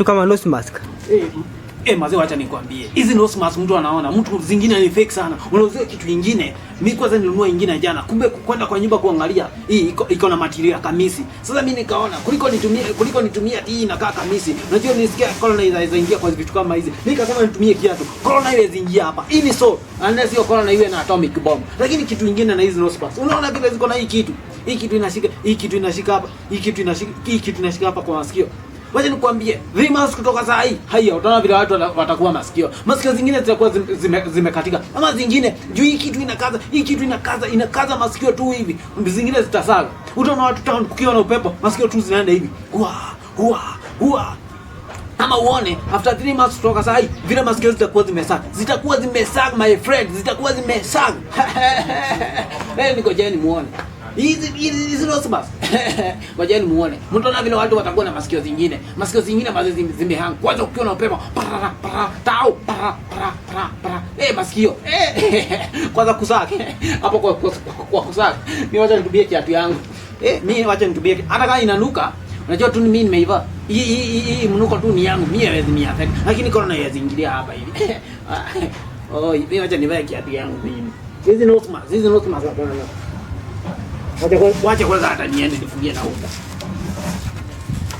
Kama nose mask. Eh, eh, mazee, wacha nikwambie. Hizi nose mask mtu anaona, mtu zingine ni fake sana. Unauzia kitu kingine. Mimi kwanza nilinunua ingine jana. Kumbe kwenda kwa nyumba kuangalia, hii iko na material ya kamisi. Sasa mimi nikaona kuliko nitumie hii inakaa kamisi. Unajua nisikia corona inaweza ingia kwa vitu kama hizi. Mimi nikasema nitumie kiatu. Corona iwezi ingia hapa. Hii ni so, unless hiyo corona iwe na atomic bomb. Lakini kitu kingine na hizi nose mask. Unaona vile ziko na hii kitu. Hii kitu inashika, hii kitu inashika hapa, hii kitu inashika, hii kitu inashika hapa kwa masikio. Wacha nikwambie, 3 months kutoka saa hii, haya utaona vile watu watakuwa masikio. Masikio zingine zitakuwa zimekatika. Ama zingine juu hii kitu inakaza, hii kitu inakaza, inakaza masikio tu hivi. Zingine zitasaga. Utaona watu town kukiwa na upepo, masikio tu zinaenda hivi. Huwa, huwa, huwa. Ama uone after 3 months kutoka saa hii vile masikio zitakuwa zimesaga. Zitakuwa zimesaga, my friend, zitakuwa zimesaga. Eh, ningojeni muone. Hizi nose mask. Ngojeni muone. Mtaona vile watu watakuwa na masikio zingine. Masikio zingine ambazo zimehang. Kwanza ukiwa na upepo, para para tau para para para para. Eh, masikio. Eh, kwanza kusaka. Hapo kwa kusaka. Mimi wacha nitumie kiatu yangu. Eh, mimi wacha nitumie hata kama inanuka. Unajua tu mimi nimeiva. Hii mnuko tu ni yangu. Mimi haiwezi ni affect. Lakini corona haiwezi ingilia hapa hivi. Oh, mimi wacha nivae kiatu yangu mimi. Hizi nose mask, hizi nose mask hapana. Wacha kwanza hata niende nifungie na huko.